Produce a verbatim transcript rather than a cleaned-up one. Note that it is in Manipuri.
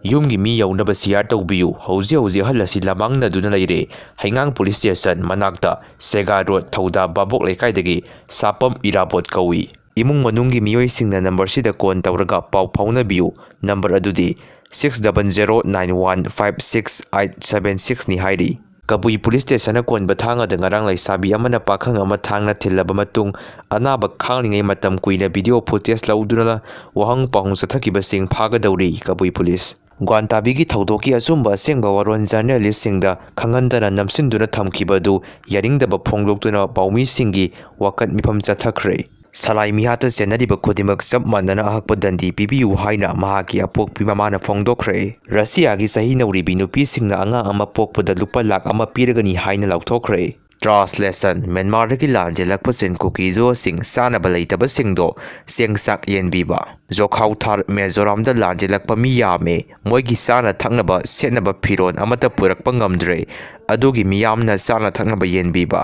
ꯌꯨꯝꯒꯤ ꯃꯤ ꯌꯧꯅꯕ ꯁꯤꯌꯥꯔ ꯇꯧꯕꯤꯌꯨ꯫ ꯍꯧꯖꯤꯛ ꯍꯧꯖꯤꯛ ꯑꯍꯜ ꯑꯁꯤ ꯂꯃꯥꯡꯅꯗꯨꯅ ꯂꯩꯔꯦ꯫ ꯍꯩꯉꯥꯡ ꯄꯨꯂꯤꯁ ꯁ꯭ꯇꯦꯁꯟ ꯃꯅꯥꯛꯇ, ꯁꯦꯒꯥ ꯔꯣꯗ, ꯊꯧꯗꯥ ꯚꯥꯕꯣꯛ ꯂꯩꯀꯥꯏꯗꯒꯤ ꯁꯥꯄꯝ ꯏꯔꯥꯕꯣꯠ ꯀꯧꯏ꯫ ꯏꯃꯨꯡ ꯃꯅꯨꯡꯒꯤ ꯃꯤꯑꯣꯏꯁꯤꯡꯅ ꯅꯝꯕꯔꯁꯤꯗ ꯀꯣꯟ ꯇꯧꯔꯒ ꯄꯥꯎ ꯐꯥꯎꯅꯕꯤꯌꯨ꯫ ꯅꯝꯕꯔ ꯑꯗꯨꯗꯤ six double zero nine one five six eight seven six ꯅꯤ ꯍꯥꯏꯔꯤ꯫ ꯀꯕꯨꯏ ꯄꯨꯂꯤꯁ ꯁ꯭ꯇꯦꯁꯟꯅ ꯀꯣꯟꯕ ꯊꯥꯡꯒꯗ ꯉꯔꯥꯡ ꯂꯩꯁꯥꯕꯤ ꯑꯃꯅ ꯄꯥꯈꯪ ꯑꯃ ꯊꯥꯡꯅ ꯊꯤꯜꯂꯕ ꯃꯇꯨꯡ, ꯑꯅꯥꯕ ꯈꯥꯡꯂꯤꯉꯩ ꯃꯇꯝ ꯀꯨꯏꯅ ꯚꯤꯗꯤꯑꯣ ꯐꯨꯇꯦꯖ ꯂꯧꯗꯨꯅ ꯋꯥꯍꯪ ꯄꯥꯎꯍꯪ ꯆꯠꯊꯈꯤꯕꯁꯤꯡ ꯐꯥꯒꯗꯧꯔꯤ ꯀꯕꯨꯏ ꯄꯨꯂꯤꯁ꯫ ꯒ꯭ꯋꯥꯟꯇꯥꯕꯤꯒꯤ ꯊꯧꯗꯣꯛꯀꯤ ꯑꯆꯨꯝꯕ ꯑꯁꯦꯡꯕ ꯋꯥꯔꯣꯜ ꯖꯔꯅꯦꯂꯤꯁꯁꯤꯡꯗ ꯈꯪꯍꯟꯗꯅ ꯅꯝꯁꯤꯟꯗꯨꯅ ꯊꯝꯈꯤꯕ ꯑꯗꯨ ꯌꯥꯅꯤꯡꯗꯕ ꯐꯣꯡꯗꯣꯛꯇꯨꯅ ꯄꯥꯎꯃꯤꯁꯤꯡꯒꯤ ꯋꯥꯀꯠ ꯃꯤꯐꯝ ꯆꯠꯊꯈ꯭ꯔꯦ꯫ ꯁꯂꯥꯏ ꯃꯤꯍꯥꯠꯇ ꯆꯦꯟꯅꯔꯤꯕ ꯈꯨꯗꯤꯡꯃꯛ ꯆꯞ ꯃꯥꯟꯅꯅ ꯑꯍꯛꯄ ꯗꯟꯗꯤ ꯄꯤꯕꯤꯌꯨ ꯍꯥꯏꯅ ꯃꯍꯥꯛꯀꯤ ꯑꯄꯣꯛꯄꯤ ꯃꯃꯥꯅ ꯐꯣꯡꯗꯣꯛꯈ꯭ꯔꯦ꯫ ꯔꯁꯤꯌꯥꯒꯤ ꯆꯍꯤ ꯅꯧꯔꯤꯕꯤ ꯅꯨꯄꯤꯁꯤꯡꯅ ꯑꯉꯥꯡ ꯑꯃ ꯄꯣꯛꯄꯗ ꯂꯨꯄꯥ ꯂꯥꯈ ꯑꯃ ꯄꯤꯔꯒꯅꯤ ꯍꯥꯏꯅ ꯂꯥꯎꯊꯣꯛꯈ꯭ꯔꯦ꯫ ꯇ꯭ꯔꯥꯟꯁꯂꯦꯁꯟ: ꯃ꯭ꯌꯥꯟꯃꯥꯔꯗꯒꯤ ꯂꯥꯟꯖꯦꯜꯂꯛꯄꯁꯤꯡ ꯀꯨꯀꯤꯖꯣꯁꯤꯡ ꯆꯥꯅꯕ ꯂꯩꯇꯕꯁꯤꯡꯗꯣ ꯆꯦꯡ ꯆꯥꯛ ꯌꯦꯟꯕꯤꯕ꯫ ꯖꯣꯈꯥꯎꯊꯥꯔ: ꯃꯤꯖꯣꯔꯥꯝꯗ ꯂꯥꯟꯖꯦꯜꯂꯛꯄ ꯃꯤ ꯌꯥꯝꯃꯦ, ꯃꯣꯏꯒꯤ ꯆꯥꯅ ꯊꯛꯅꯕ ꯁꯦꯠꯅꯕ ꯐꯤꯔꯣꯜ ꯑꯃꯠꯇ ꯄꯨꯔꯛꯄ ꯉꯝꯗ꯭ꯔꯦ, ꯑꯗꯨꯒꯤ ꯃꯤꯌꯥꯝꯅ ꯆꯥꯅ ꯊꯛꯅꯕ ꯌꯦꯟꯕꯤꯕ꯫